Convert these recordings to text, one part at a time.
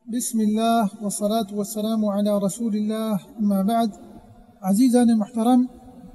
بسم اللہ والصلاة والسلام علی رسول اللہ، اما بعد۔ عزیزان محترم،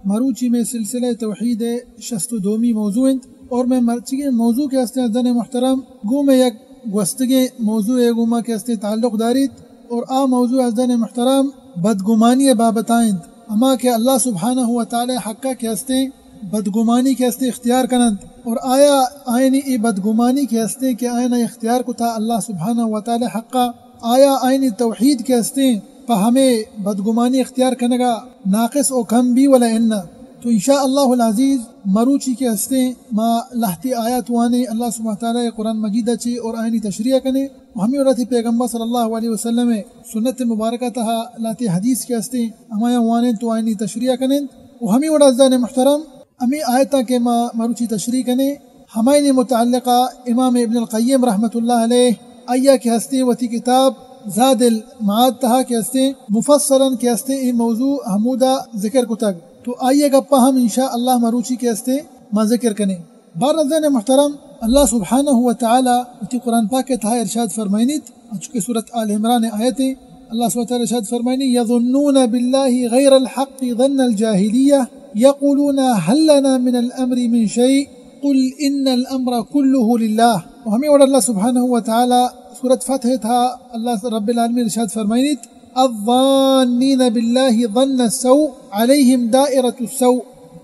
مروچی میں سلسلہ توحید شست و دومی موضوع انت، اور میں مرچیگیں موضوع کہ ہستیں عزیزان محترم گوں میں یک گوستگیں موضوع ء گوما کہ ہستیں تعلق داریت، اور آ موضوع عزیزان محترم بدگمانی بابتا انت۔ اما کہ اللہ سبحانہ و تعالی حقا کہ ہستیں بدگمانی کہ ہستیں اختیار کننت، اور آیا آئینی ای بدگمانی کہ ہستیں کہ آئینا اختیار کتا اللہ سبحانہ و تعالی حقا، آیا آئینی توحید کہ ہستیں پہ ہمیں بدگمانی اختیار کنگا ناقص و کم بی ولا انہ؟ تو انشاءاللہ العزیز مروچی کہ ہستیں ما لہتی آیات وانیں اللہ سبحانہ و تعالی قرآن مجید چی اور آئینی تشریح کنیں۔ و ہمے وڑا تئی پیغمبر صلی اللہ علیہ وسلم ء سنت مبارکہ تہا لہتے حدیث کہ ہستیں، ہمایاں وانیں تو آئینی تشریح کنیں۔ و ہمے وڑا عزیزان محترم، ہمے آیتاں کہ ما مروچی تشریح کنیں، ہمایانی متعلقہ امام ابن القیم رحمۃ اللہ علیہ آئیا کہ ہستیں وتی کتاب زاد المعاد تہا کہ ہستیں مفصلاً کہ ہستیں اے موضوع ہمودا ذکر کتگ۔ تو آئیے گپا ہم انشاءاللہ مروچی کہ ہستیں ما ذکر کنیں۔ بہرحال عزیزان محترم، اللہ سبحانہ و تعالی وتی قرآن پاک ء تہا ارشاد فرمائنیت، انچو کہ سورت آل عمران ء آیت ء، اللہ سبحانہ و تعالی ارشاد فرمائنی، یظنون باللہ غیر الحق ظن الجاہلیہ، یقولون هل لنا من الامر من شیء، قل ان الامر کلہ للہ۔ و ہمیں وڑ اللہ سبحانہ و تعالی سورت فتح ء تہا اللہ رب العالمین ارشاد فرمائنیت، الظانین باللہ ظن السوء علیہم دائرۃ السوء۔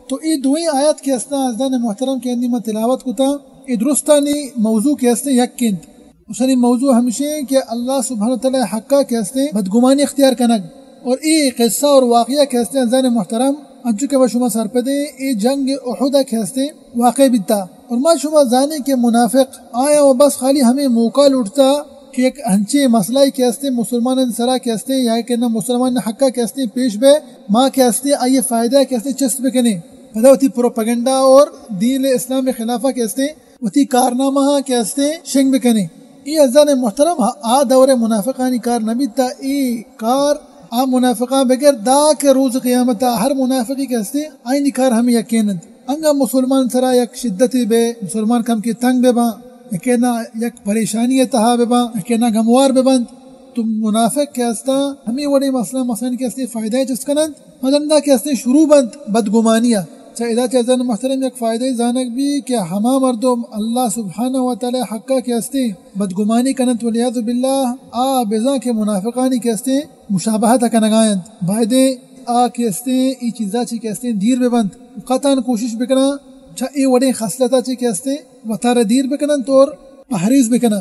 تو اے دوئیں آیات کہ استاں عزیزان محترم کہ انی من تلاوت کتاں، اے درستانی موضوع کہ استیں یک انت۔ اشانی موضوع ہمشیں کہ اللہ سبحانہ و تعالی حقا کہ استیں بدگمانی اختیار کنگ۔ اور اے قصہ اور واقعہ کہ استیں عزیزان محترم، انچو کہ ما شما سرپدیں، اے جنگ احد کہ استیں واقع بیتا۔ اور ما شما زانیں کہ منافق آیا و بس خالی ہمیں موقع لوٹتا کہ یک ہنچیں مسئلہ کہ استیں مسلمانانی سرا کہ استیں یا کہ نہ مسلمان حقا کہ استیں پیش بے، ما کہ استیں آئیے فائدہ کہ استیں چست بکنیں، پدا وتی پروپیگنڈا اور دین اسلام خلافا کہ استیں وتی کارنامہ ہاں کہ استیں شنگ بکنیں۔ اے عزیزان محترم، آ دور منافقانی کار نہ بیتا، اے کار آ منافقاں بگر دا کہ روز قیامتا ہر منافقی کہ استیں آئینی کار ہمیں یکین انت۔ انگا مسلمان سرا یک شدتے بے، مسلمان کم کے تنگ بے باں، یکے نا یک پریشانی تہا بے باں، یکے نا گموار بے بنت۔ تو منافق کہ استاں، ہمیں وڑیں مسئلہ مسائل کہ استیں فائدہ چست کننت، مدندا کہ استیں شروع بنت بدگمانیا۔ چہ ادا چہ عزیزان محترم یک فائدہ زانگ بی کہ ہما مردم اللہ سبحانہ و تعالی حقا کہ استیں بدگمانی کننت والعیاذ باللہ، آ بزاں کہ منافقانی کہ استیں مشابہت کنگا انت۔ بایدیں آ کہ استیں ای چیزا چی کہ استیں دیر ببنت، قطعاً کوشش بکناں چہ اے وڑیں خصلتا چی کہ استیں وتارا دیر بکننت اور پہریز بکناں۔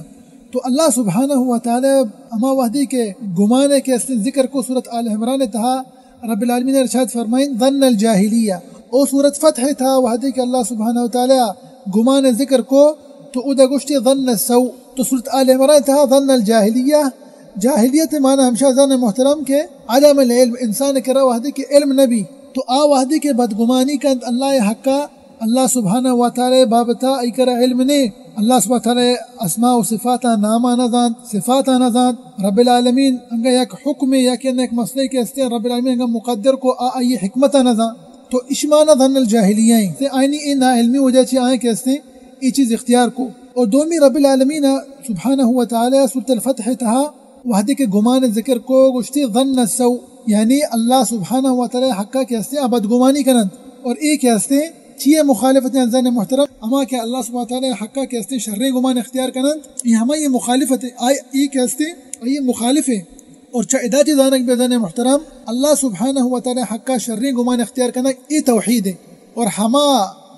تو اللہ سبحانہ و تعالی ہما وحدی کہ گمانے کہ استیں ذکر کو سورت آل عمران تہا رب العالمین ارشاد فرمائیں، ظن الجاہلیہ۔ او سورت فتح تہا وحدی کہ اللہ سبحانہ و تعالی گمان ذکر کو تو اودا گوشتی ظن السوء۔ تو سورت آل عمران تہا ظن الجاہلیہ، جاہلیت معنی ہمشہ عزیزان محترم کہ عدم العلم، انسان کرا وحدی کہ علم نبی، تو آ وحدی کہ بدگمانی کنت اللہ حقا، اللہ سبحانہ و تعالی بابتا ای کرا علم نے، اللہ سبحانہ و تعالی اسماء و صفاتا ناما نہ زانت، صفاتا نہ زانت۔ رب العالمین انگا یک حکم یا کہ یک مسئلہ کہ استیں رب العالمین انگا مقدر کو آ ای حکمتا نہ زانت۔ تو اشی معنی ظن الجاہلیہ ہیں۔ تے آئینی اے ناعلمی وجہ چی آئیں کہ استیں اے چیز اختیار کو۔ اور دومی رب العالمین سبحانہ و تعالی سورۃ الفتح تہا وحدی کہ گمان ذکر کو گوشتی ظن السوء، یعنی اللہ سبحانہ و تعالی حقا کہ استیں آ بدگمانی کننت۔ اور اے کہ استیں چیئے مخالفت ہیں عزیزان محترم؟ اما کہ اللہ سبحانہ و تعالی حقا کہ استیں شریں گمان اختیار کننت، یہ ہما یہ مخالفت ہے، آئی، یہ کہ استیں، یہ مخالف ہے۔ اور چہ ادا چی زانگ بے عزیزان محترم، اللہ سبحانہ و تعالی حقا شریں گمان اختیار کنگ اے توحید ہے۔ اور ہما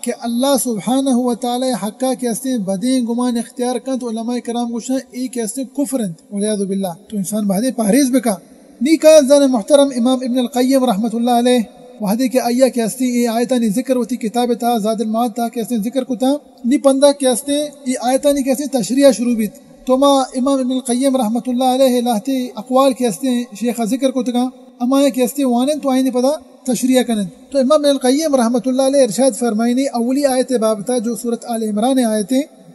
کہ اللہ سبحانہ و تعالی حقا کہ استیں بدیں گمان اختیار کنت، علماء کرام گوشن اے کہ استیں کفر انت، والعیاذ باللہ۔ تو انسان بہدے پہریز بکا۔ نی کا عزیزان محترم امام ابن القیم رحمۃ اللہ علیہ وحدے کہ آئیا کہ استیں اے آیتانی ذکر وتی کتاب تہا زاد المعاد تہا کہ استیں ذکر کتا، نی پندا کہ استیں اے آیتانی کہ استیں تشریح شروع بیت۔ تو ما امام ابن القیم رحمۃ اللہ علیہ لہتے اقوال کہ استیں شیخ ذکر کتگاں، اما کہ استیں وانن تو آئینی پدا تشریح کنن۔ تو امام ابن القیم رحمۃ اللہ علیہ ارشاد فرمائنی اولی آیت بابتا جو سورت آل عمران آیت،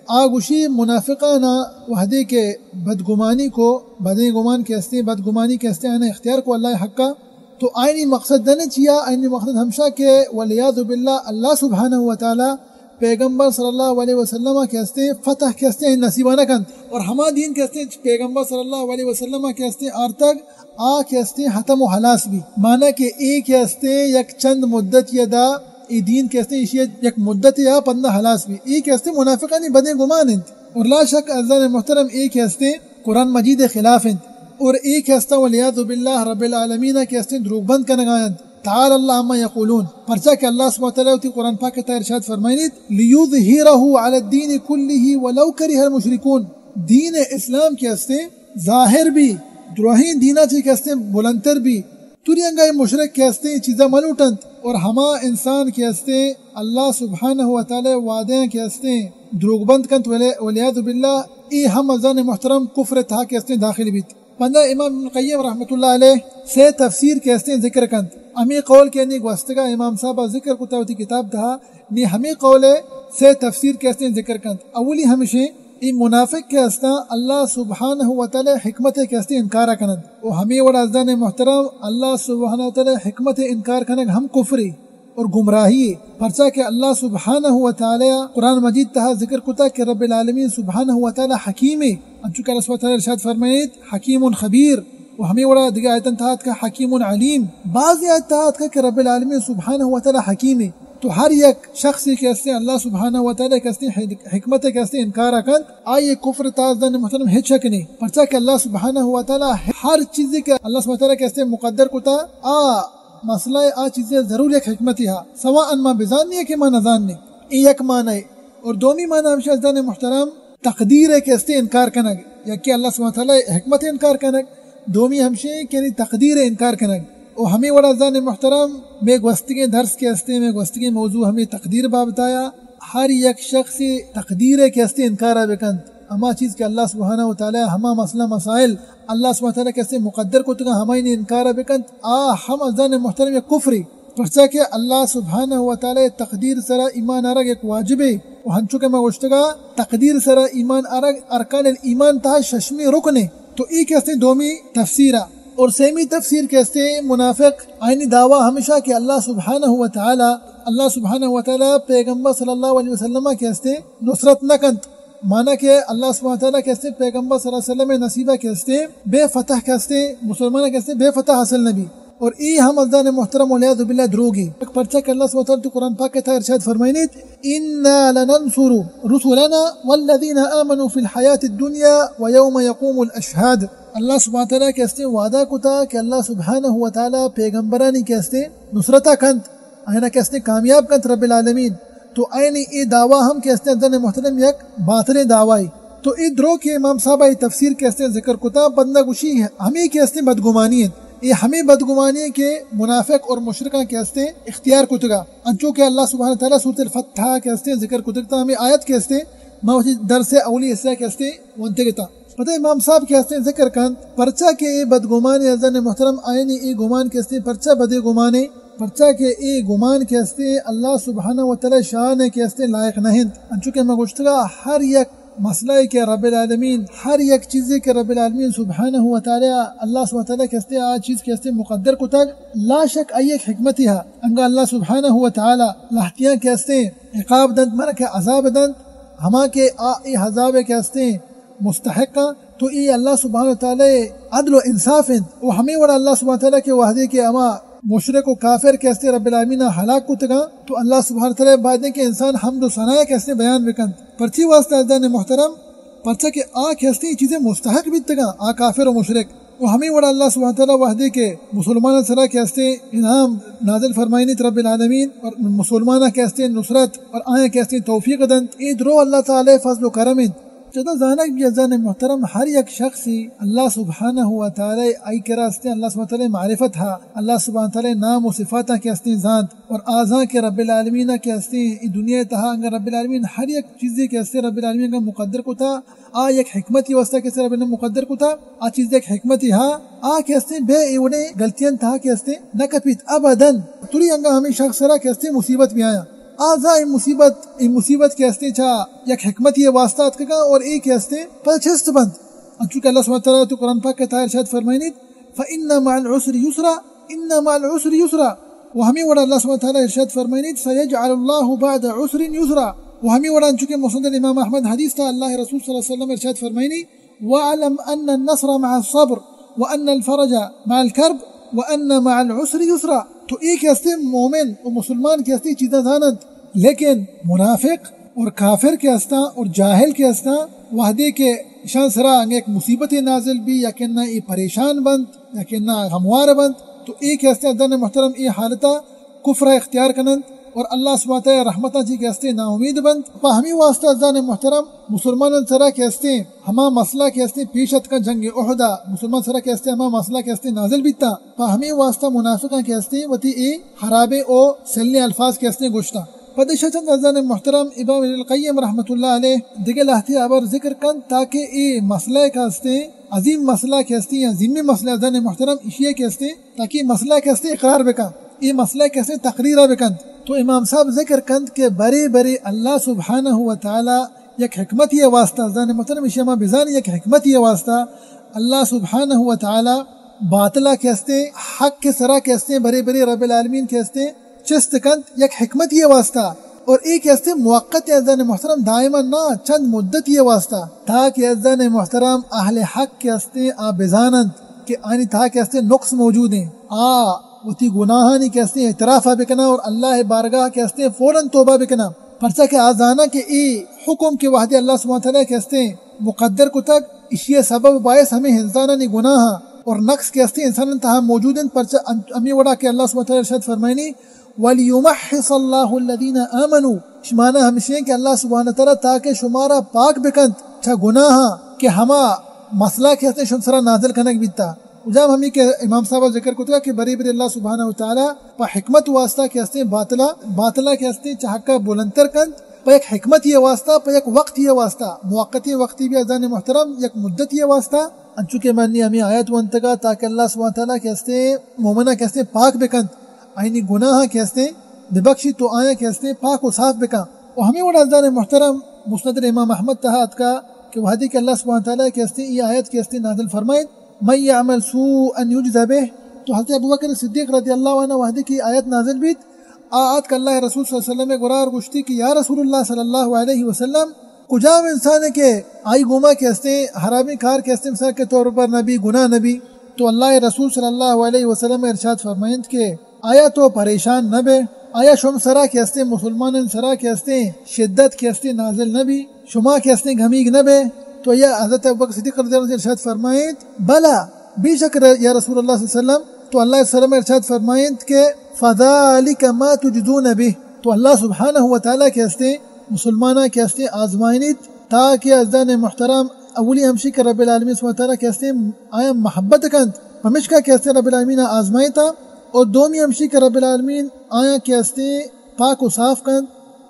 آ گوشی منافقانا وحدے کہ بدگمانی کو، بدیں گمان کہ استیں، بدگمانی کہ استیں آئینا اختیار کو اللہ حقا، تو آئینی مقصد دنے چیا؟ آئینی مقصد ہمشا کہ والعیاذ باللہ اللہ سبحانہ و تعالی پیغمبر صلی اللہ علیہ وسلم کہ ہستیں فتح کہ ہستیں نصیبہ نہ کنت، اور ہما دین کہ ہستیں پیغمبر صلی اللہ علیہ وسلم کہ ہستیں آرتگ، آ کہ ہستیں ختم و ہلاس بی۔ معنی کہ اے کہ ہستیں یک چند مدت یا دا، اے دین کہ ہستیں ایشی یک مدت یا پندا ہلاس بی۔ اے کہ ہستیں منافقانی بدیں گمان انت۔ اور لا شک عزیزان محترم، اے کہ ہستیں قرآن مجید خلاف انت، اور اے کہ ہستاں والعیاذ باللہ رب العالمین کہ ہستیں دروگ بند کنگا انت۔ تعالی اللہ عما یقولون، پرچا کہ اللہ سبحانہ وتعالی وتی قرآن پاک تہا ارشاد فرمائنیت، لیظہرہ علی الدین کلہ ولو کرہ المشرکون۔ دین اسلام کہ ہستیں ظاہر بی، دراہیں دینا چی کہ ہستیں بلندتر بی، توری انگا اے مشرک کہ ہستیں چیزا ملوٹنت، اور ہما انسان کہ ہستیں اللہ سبحانہ و تعالی وعدیاں کہ ہستیں دروگ بند کنت، ولی-، والعیاذ باللہ، اے ہم عزیزان محترم کفر تہا کہ ہستیں داخل بیت۔ پدا امام ابن قیم رحمۃ اللہ علیہ سے تفسیر کہ ہستیں ذکر کنت۔ ہمے قول کہ نی گوستگا امام صاحب ذکر کتا وتی کتاب تہا، نی ہمے قول سے تفسیر کہ ہستیں ذکر کنت۔ اولی ہمشیں، اے منافق کہ ہستاں اللہ سبحانہ و تعالی حکمت کہ ہستیں انکار کننت۔ و ہمے وڑا عزیزان محترم اللہ سبحانہ و تعالی حکمت انکار کنگ ہم کفرے اور گمراہی ہے، پرچا کہ اللہ سبحانہ و تعالی قرآن مجید تہا ذکر کتا کہ رب العالمین سبحانہ و تعالی حکیم ہے، انچو کہ اللہ سبحانہ و تعالی ارشاد فرمائیت، حکیم خبیر، و ہمے وڑا دگہ آیتاں تہا آتکا حکیم علیم۔ بعضی آیت تہا آتکا کہ رب العالمین سبحانہ و تعالی حکیم ہے۔ تو ہر یک شخصی کہ ہستیں اللہ سبحانہ و تعالی کہ ہستیں حک-، حکمت کہ ہستیں انکار کنت، آئی کفر تہا عزیزان محترم ہچ شک نہیں، پرچا کہ اللہ سبحانہ و تعالی ہر چیزی کہ اللہ سبحانہ و تعالی کہ ہستیں مقدر کتا، آ مسئلہ آ چیزے ضرور یک حکمتی ہا، سواء ما بزانیں کہ ما نزانیں۔ اے یک معنی۔ اور دومی معنی ہمشہ عزیزان محترم، تقدیر کہ ہستیں انکار کنگ، یکی اللہ سبحانہ وتعالی حکمت انکار کنگ، دومی ہمشیں کہ یعنی تقدیر انکار کنگ۔ و ہمے وڑا عزیزان محترم، مے گوستگیں درس کہ ہستیں، مے گوستگیں موضوع ہمے تقدیر بابت آیا۔ ہر یک شخص تقدیر کہ ہستیں انکارا بکنت، ہما چیز کہ اللہ سبحانہ و تعالی ہما مسئلہ مسائل اللہ سبحانہ و تعالی کہ ہستیں مقدر کتگا ہمائنی انکارا بکنت، آ ہم عزیزان محترم یک کفرے۔ پرچا کہ اللہ سبحانہ و تعالی تقدیر سرا ایمان آرگ یک واجبے، و ہنچو کہ ما گوشتگا تقدیر سرا ایمان آرگ ارکان الایمان تہا ششمی رکنے۔ تو اے کہ ہستیں دومی تفسیرا۔ اور سیمی تفسیر کہ ہستیں منافق آئینی دعویٰ ہمشہ کہ اللہ سبحانہ و تعالی، اللہ سبحانہ و تعالی پیغمبر صلی اللہ علیہ وسلم کہ ہستیں نصرت نہ کنت۔ معنی کہ اللہ سبحانہ و تعالی کہ ہستیں پیغمبر صلی اللہ علیہ وسلم نصیبہ کہ ہستیں بے فتح کہ ہستیں مسلمان کہ ہستیں بے فتح حاصل نبی۔ اور اے ہم عزیزان محترم والعیاذ باللہ دروگی۔ پرچا کہ اللہ سبحانہ و تعالی تو قرآن پاک تہا ارشاد فرمائنیت، انا لننصر رسلنا والذین آمنوا فی الحیات الدنیا ویوم یقوم الاشہاد۔ اللہ سبحانہ و تعالی کہ ہستیں وعدہ کتا کہ اللہ سبحانہ و تعالی پیغمبرانی کہ ہستیں نصرتا کنت، آئینا کہ ہستیں کامیاب کنت رب العالمین۔ تو آئینی اے دعویٰ ہم کہ ہستیں عزیزان محترم یک باطلیں دعویٰ۔ تو اے درو کہ امام صاحب اے تفسیر کہ ہستیں ذکر کتا، بندہ گوشی ہمے کہ ہستیں بدگمانی انت۔ اے ہمے بدگمانی انت کہ منافق اور مشرکاں کہ ہستیں اختیار کتگا۔ انچو کہ اللہ سبحانہ و تعالی سورۃ الفتح کہ ہستیں ذکر کتگتا، ہمے آیت کہ ہستیں ما وتی درس اولی حصہ کہ ہستیں ونتگتا۔ پدا امام صاحب کہ ہستیں ذکر کنت، پرچا کہ اے بدگمان عزیزان محترم آئینی اے گمان کہ ہستیں پرچا بدے گمانے، پرچا کہ اے گمان کہ ہستیں اللہ سبحانہ و تعالی شان کہ ہستیں لائق نہ انت۔ انچو کہ ما گوشتگا ہر یک مسئلہ کہ رب العالمین، ہر یک چیزے کہ رب العالمین سبحانہ و تعالی، اللہ سبحانہ و تعالی کہ ہستیں آ چیز کہ ہستیں مقدر کتگ، لا شک آئی یک حکمتی ہا۔ انگا اللہ سبحانہ و تعالی لہتیاں کہ ہستیں عقاب دنت، منا کہ عذاب دنت، ہما کہ آ اے عذاب کہ ہستیں مستحق آں، تو اے اللہ سبحانہ و تعالی عدل و انصاف انت۔ و ہمے وڑا اللہ سبحانہ و تعالی کہ وہدے کہ ہما مشرک و کافر کہ ہستیں رب العالمین ہلاک کتگاں، تو اللہ سبحانہ و تعالی باید انت کہ انسان حمد و ثنا کہ ہستیں بیان بکنت۔ پرچی واسطہ عزیزان محترم، پرچا کہ آ کہ ہستیں اے چیزیں مستحق بیتگاں، آ کافر و مشرک۔ و ہمے وڑا اللہ سبحانہ و تعالی وہدے کہ مسلمان سرا کہ ہستیں انعام نازل فرمائنیت رب العالمین، اور مسلماناں کہ ہستیں نصرت اور آیاں کہ ہستیں توفیق دنت، اے درو اللہ تعالی فضل و کرم انت۔ چدا زانگ بی عزیزان محترم، ہر یک شخصی اللہ سبحانہ و تعالی آئی کرا ہستیں، اللہ سبحانہ و تعالی معرفت ہا، اللہ سبحانہ و تعالی نام و صفاتاں کہ ہستیں زانت، اور آ زان کہ رب العالمین کہ ہستیں اے دنیا تہا، انگا رب العالمین ہر یک چیزے کہ ہستیں رب العالمین کا مقدر کتا، آ یک حکمتی واسطہ کہ ہستیں رب العالمین مقدر کتا، آ چیز یک حکمتی ہا، آ کہ ہستیں بے اے وڑیں غلطیاں تہا کہ ہستیں نہ کپیت ابداً۔ توری انگا ہمے شخص سرا کہ ہستیں مصیبت بیایاں، آ زا اے مصیبت، اے مصیبت کہ ہستیں چا یک حکمتی واسطہ اتکگا اور اے کہ ہستیں پدا چست بنت۔ انچو کہ اللہ سبحانہ و تعالی تو قرآن پاک کے تہا ارشاد فرمائنیت، فإن مع العسر يسرا، إن مع العسر يسرا۔ و ہمے وڑا اللہ سبحانہ و تعالی ارشاد فرمائنیت، سيجعل الله بعد عسر يسرا۔ و ہمے وڑا انچو کہ مسند امام احمد حدیث تہا اللہ رسول صلی اللہ علیہ وسلم ارشاد فرمائنی، "واعلم ان النصر مع الصبر وان الفرج مع الكرب وان مع العسر يسرا۔" تو اے کہ ہستے مومن و مسلمان کہ ہستے چیزاں زاننت، لیکن منافق اور کافر کہ ہستاں اور جاہل کہ ہستاں، وہدے کہ اشان سرا انگہ یک مصیبتے نازل بی یا کہ نہ اے پریشان بنت یا کہ نہ غموار بنت، تو اے کہ ہستے عزیزان محترم اے حالتا کفر اختیار کننت اور اللہ سبحانہ وتعالی رحمتاں چی کہ ہستے نا امید بنت۔ پہ ہمے واسطہ عزیزان محترم مسلمانان سرا کہ ہستے ہما مسئلہ کہ ہستے پیش اتکا جنگ احدا، مسلمان سرا کہ ہستے ہما مسئلہ کہ ہستے نازل بیتا، پہ ہمے واسطہ منافقاں کہ ہستے وتی اے خرابیں او سلیں الفاظ کہ ہستے گوشتا۔ پدشا چند عزیزان محترم امام ابن القیم رحمت اللہ علیہ دگہ لہتے ہبر ذکر کنت تاکہ اے مسئلہ کہ ہستے عظیم مسئلہ کہ ہستے یا عظیم مسئلہ عزیزان محترم اشیے کہ ہستے تاکہ اے مسئلہ کہ ہستے اقرار بکن، اے مسئلہ کہ ہستے تقریر بکنت۔ تو امام صاحب ذکر کنت کہ برے برے اللہ سبحانہ و تعالی یک حکمتی واسطہ، عزیزان محترم اشی ما بزان یک حکمتی واسطہ اللہ سبحانہ و تعالی باطلا کہ ہستے حق کے سرا کہ ہستے برے برے رب العالمین کہ ہستے چست کنت یک حکمتی واسطہ، اور اے کہ ہستے موقت عزیزان محترم دائما نہ، چند مدتی واسطہ، تاکہ عزیزان محترم اہل حق کہ ہستے آ بزاننت کہ آنی تہا کہ ہستے نقص موجود ہیں، آ وتی گناہانی کہ ہستے اعتراف بکنا اور اللہ بارگاہ کہ ہستے فوراً توبہ بکنا، پرچا کہ آ زانا کہ اے حکم کہ وہدے اللہ سبحانہ وتعالی کہ ہستے مقدر کتگ، اشی سبب باعث ہمیں انسانانی گناہ اور نقص کہ ہستے انسانان تہا موجود ہیں، پرچا ان-، ہمیں وڑا کہ اللہ سبحانہ وتعالی ارشاد فرمائنی، "وليمحص الله الذين آمنوا"، اشی معنی ہمشی ہیں کہ اللہ سبحانہ وتعالی تاکہ شمارا پاک بکنت چہ گناہ کہ ہما مسئلہ کہ ہستے شم سرا نازل کنگ بیتا۔ کجام ہمیں کہ امام صاحب ذکر کتگا کہ برے برے اللہ سبحانہ و تعالی پہ حکمت واسطہ کہ ہستے باطلا، باطلا کہ ہستے چہ حقا بلندتر کنت، پہ یک حکمتی واسطہ، پہ یک وقتی واسطہ، موقتی وقتی بھی عزیزان محترم، یک مدتی واسطہ، انچو کہ منی ہمیں آیت ونتگا تاکہ اللہ سبحانہ و تعالی کہ ہستے مومنا کہ ہستے پاک بکنت، آئینی گناہ کہ ہستے ببخشی تو آیا کہ ہستے پاک و صاف بکن۔ و ہمیں وڑا عزیزان محترم مسند امام احمد تہا اتکا کہ وہدے کہ اللہ سبحانہ و تعالی کہ ہستے ای آیت کہ ہستے نازل فرمائیت، "من يعمل سوءا يجز به"، تو حضرت ابوبکر صدیق رضی اللہ عنہ وہدے کہ آیت نازل بیت، آ آتک اللہ رسول صلی اللہ علیہ وسلم گورا اور گوشتی کہ یا رسول اللہ صلی اللہ علیہ وسلم، کجام انسان ہے کہ آئی گوما کہ ہستے حرامی کار کہ ہستے مثال کے طور پر نبی گناہ نبی؟ تو اللہ رسول صلی اللہ علیہ وسلم ارشاد فرمائنت کہ آیا تو پریشان نہ بے؟ آیا شم سرا کہ ہستے مسلمانان سرا کہ ہستے شدت کہ ہستے نازل نہ بی؟ شما کہ ہستے گمیگ نہ بے؟ تو یا حضرت ابوبکر صدیق رضی اللہ عنہ ارشاد فرمائنت، بلہ، بے شک ر-، یا رسول اللہ صلی اللہ علیہ وسلم، تو اللہ صلی اللہ علیہ وسلم ارشاد فرمائنت کہ فذلك ما تجزون به، تو اللہ سبحانہ و تعالی کہ ہستے مسلماناں کہ ہستے آزمائنیت، تاکہ عزیزان محترم اولی ہمشی کہ رب العالمین سبحانہ و تعالی کہ ہستے آیا محبت کنت، پمشکا کہ ہستے رب العالمین آزمائیتا، اور دومی ہمشی کہ رب العالمین آیا کہ ہستے پاک و صاف کنت،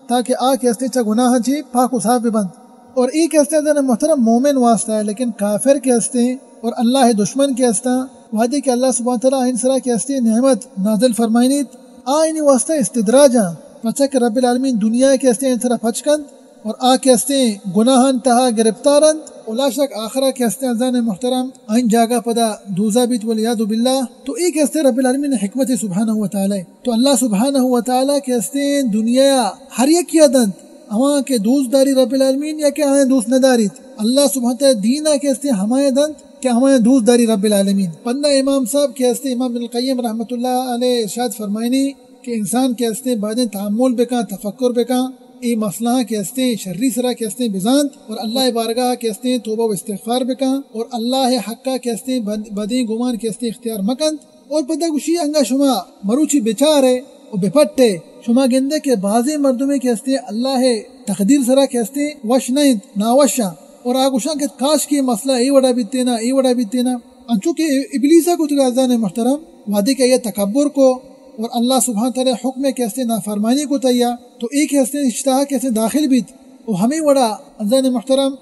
تاکہ آ کہ ہستے چہ گناہاں چی پاک و صاف ببنت۔ اور اے کہ ہستے عزیزان محترم مومن واسطہ ہے، لیکن کافر کہ ہستے اور اللہ دشمن کہ ہستا، وہدے کہ اللہ سبحانہ تعالی آئین سرا کہ ہستے نعمت نازل فرمائنیت، آئینی واسطہ استدراج آں، پرچا کہ رب العالمین دنیا کہ ہستے آئین سرا پچ کنت اور آ کہ ہستے گناہان تہا گرفتار انت، و لا شک آخرا کہ ہستے عزیزان محترم آئین جاگہ پدا دوزہ بیت والعیاذ باللہ۔ تو اے کہ ہستے رب العالمین حکمت سبحانہ و تعالی۔ تو اللہ سبحانہ و تعالی کہ ہستیں دنیا ہر یکیا دنت، ہما کہ دوست داری رب العالمین یا کہ آیاں دوست نداریت۔ اللہ سبحانہ و تعالی دینا کہ ہستیں ہمایا دنت کہ ہمایا دوست داری رب العالمین۔ پندا امام صاحب کہ ہستیں امام ابن القیم رحمۃ اللہ علیہ ارشاد فرمائنی کہ انسان کہ ہستیں بایدیں تحمل بکاں، تفکر بکاں، اے مسئلہ کہ ہستیں شری سرا کہ ہستیں بزانت اور اللہ بارگاہ کہ ہستیں توبہ و استغفار بکاں اور اللہ حقا کہ ہستیں بد-، بدیں گمان کہ ہستیں اختیار مکنت۔ اور پدا گوشی، انگا شما مروچی بچارے و بپٹے، شما گندے کہ بازیں مردمے کہ ہستیں اللہ تقدیر سرا کہ ہستیں وش نہ انت، ناوش آں۔ اور آ گوشاں کہ کاش کہ مسئلہ اے وڑا بیتینا، اے وڑا بیتینا۔ انچو کہ ابلیسا کتگا عزیزان محترم، وہدے کہ آیا تکبر کو اور اللہ سبحانہ تعالی حکم کہ ہستیں نافرمانی کو تیا، تو اے کہ ہستیں اشتہا کہ ہستیں داخل بیت۔ و ہمیں وڑا عزیزان محترم،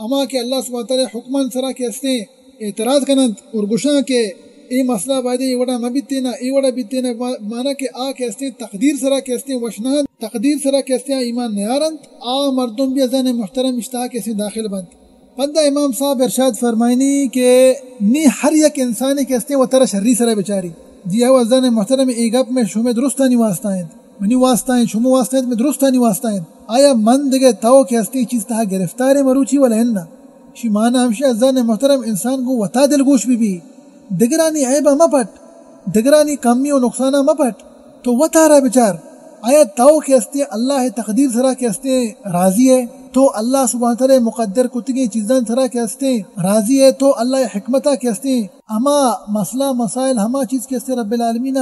ہما کہ اللہ سبحانہ تعالی حکمان سرا کہ ہستیں اعتراض کننت اور گوشاں کہ اے مسئلہ بایدیں اے وڑا مہ بیتینا، اے وڑا بیتینا، ما-، مانا کہ آ کہ ہستیں تقدیر سرا کہ ہستیں وش نہ انت، تقدیر سرا کہ ہستیں آ ایمان نیارنت، آ مردم بھی عزیزان محترم اشتہا کہ ہستیں داخل بنت۔ پدا امام صاحب ارشاد فرمائنی کہ نی ہر یک انسانے کہ ہستیں وترا شری سرا بچاری۔ جی ہو عزیزان محترم، اے گپ میں شمے درستانی واسطہ انت۔ منی واسطہ انت، شمو واسطہ انت، مئے درستانی واسطہ انت۔ آیا من دگہ تو کہ ہستیں چیز تہا گرفتار ایں مروچی ولا اناں؟ شی معنی ہمشی عزیزان محترم انسان گوں وتا دلگوش بہ بی، دگرانی عیبا مہ پٹ، دگرانی کمی و نقصانا مہ پٹ، تو وتارا بچار۔ آیا تو کہ ہستیں اللہ تقدیر سرا کہ ہستیں راضی ئے؟ تو اللہ سبحانہ تعالی مقدر کتگیں چیزان سرا کہ ہستیں راضی ئے؟ تو اللہ حکمتا کہ ہستیں ہما مسئلہ مسائل، ہما چیز کہ ہستیں رب العالمین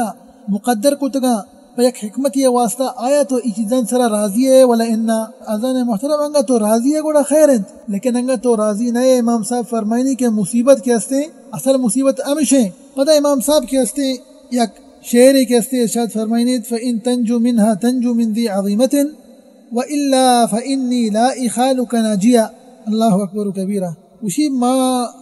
مقدر کتگاں پہ یک حکمتی واسطہ، آیا تو ای چیزان سرا راضی ئے ولا اناں؟ عزیزان محترم، انگا تو راضی ئے گڑا خیر انت، لیکن انگا تو راضی نہ ئے، امام صاحب فرمائنی کہ مصیبت کہ ہستیں، اصل مصیبت ہمشیں۔ پدا امام صاحب کہ ہستیں یک شعرے کہ ہستیں ارشاد فرمائنیت، فإن تنجو منها تنجو من ذي عظيمة وإلا فإني لا أخالك ناجيا۔ اللہ اکبر کبیرہ۔ گوشی، ما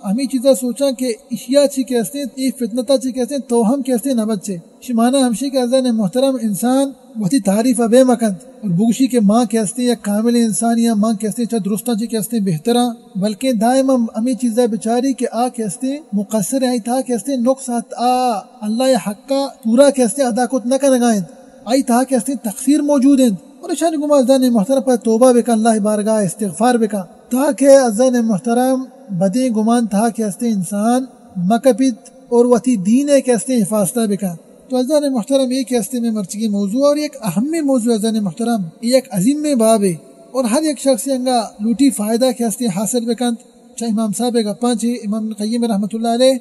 ہمے چیزا سوچاں کہ اشیا چی کہ ہستیں، اے فتنتا چی کہ ہستیں، تو ہم کہ ہستیں نہ بچے۔ شی معنی ہمشی کہ عزیزان محترم انسان وتی تعریفا بے مکنت اور بگوشی کہ ما کہ ہستیں یک کامل انسانی آں، ما کہ ہستیں چہ درستاں چی کہ ہستیں بہتراں، بلکیں دائما ہمے چیزا بچاری کہ آ کہ ہستیں مقصر ایں، آئی تہا کہ ہستیں نقص ات، آ اللہ حقا پورا کہ ہستیں ادا کت نہ کنگا انت، آئی تہا کہ ہستیں تقصیر موجود انت۔ اور اشانی گوما عزیزان محترم پہ توبہ بکن، اللہ بارگاہ استغفار بکن، تاکہ عزیزان محترم بدیں گمان تہا کہ ہستیں انسان مکپیت اور وتی دین ء کہ ہستیں حفاظتہ بکن۔ تو عزیزان محترم، اے کہ ہستیں مئے مرچگی موضوع اور یک اہمیں موضوع عزیزان محترم، اے یک عظیمیں بابے اور ہر یک شخص انگا لوٹی فائدہ کہ ہستیں حاصل بکنت۔ چہ امام صاحب ء گپاں چہ امام ابن قیم رحمۃ اللہ علیہ،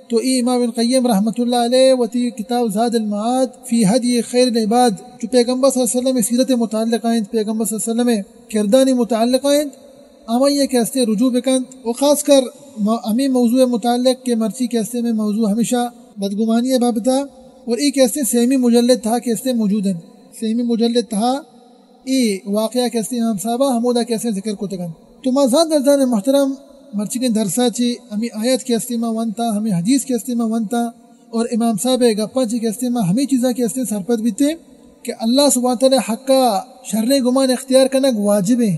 تو اے امام ابن قیم رحمۃ اللہ علیہ وتی کتاب زاد المعاد فی ہدی خیر العباد، جو پیغمبر صلی اللہ علیہ وسلم سیرت متعلق انت، پیغمبر صلی اللہ علیہ وسلم کردانی متعلق انت، ہمائی کہ ہستیں رجوع بکنت و خاص کر م-، ہمیں موضوع متعلق کہ مرچی کہ ہستیں مئے موضوع ہمیشہ بدگمانی بابتا اور اے کہ ہستیں سیمی مجلد تہا کہ ہستیں موجود انت، سیمی مجلد تہا اے واقعہ کہ ہستیں امام صاحبہ ہمودا کہ ہستیں ذکر کتگ انت۔ تو ما زانت عزیزان محترم، مرچیگیں درسا چہ ہمے آیت کہ ہستیں ما ونتا، ہمے حدیث کہ ہستیں ما ونتا، اور امام صاحب ء گپاں چہ کہ ہستیں ما ہمے چیزاں کہ ہستیں سرپد بیتیں کہ اللہ سبحانہ تعالی حقا شریں گمان اختیار کنگ واجب ایں،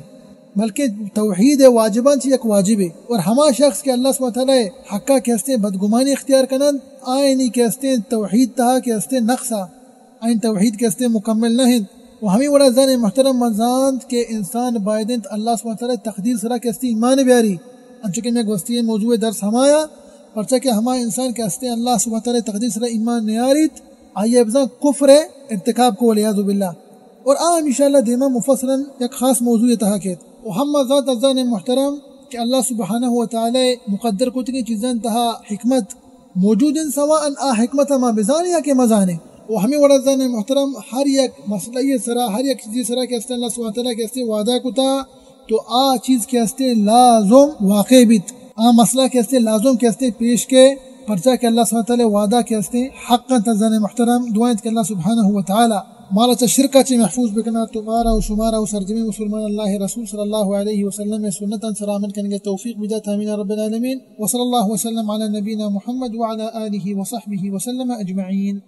بلکیں توحید ء واجباں چہ یک واجبے، اور ہما شخص کہ اللہ سبحانہ تعالی حقا کہ ہستیں بدگمانی اختیار کننت، آئینی کہ ہستیں توحید تہا کہ ہستیں نقص آ آئین توحید کہ ہستیں مکمل نہ انت۔ و ہمے وڑا زن محترم من زانت کہ انسان باید انت اللہ سبحانہ تعالی تقدیر سرا کہ ہستیں ایمان بیاری، انچو کہ مئے گوستی موضوع درس ہمایا، پرچا کہ ہما انسان کہ ہستیں اللہ سبحانہ تعالی تقدیر سرا ایمان نیاریت، آئی بزاں کفر ارتکاب کو والعیاذ باللہ۔ اور آ انشاءاللہ دیما مفصلا یک خاص موضوع تہا کیت۔ و ہما زانت عزیزان محترم کہ اللہ سبحانہ و تعالی مقدر کتگیں چیزان تہا حکمت موجود انت، سواء آ حکمت ما بزانیں یا کہ مزانیں۔ و ہمے وڑا زن محترم ہر یک مسئلہ سرا، ہر یک چیزی سرا کہ ہستیں اللہ سبحانہ تعالی کہ ہستیں وعدہ کتا، تو آ چیز کہ ہستیں لازم واقع بیت، آ مسئلہ کہ ہستیں لازم کہ ہستیں پیش کے، پرچا کہ اللہ سبحانہ تعالی وعدہ کہ ہستیں حق انت۔ زن محترم دعا انت کہ اللہ سبحانہ و تعالی مارا چہ شرکا چہ محفوظ بکنات و مارا و شمارا و سرجمیں مسلمان اللہ رسول صلی اللہ علیہ وسلم سنتاں سرا عمل کنگ توفیق بدات۔ آمین رب العالمین۔ وصلی اللہ وسلم علی نبینا محمد وعلی آلہ وصحبہ وسلم اجمعین۔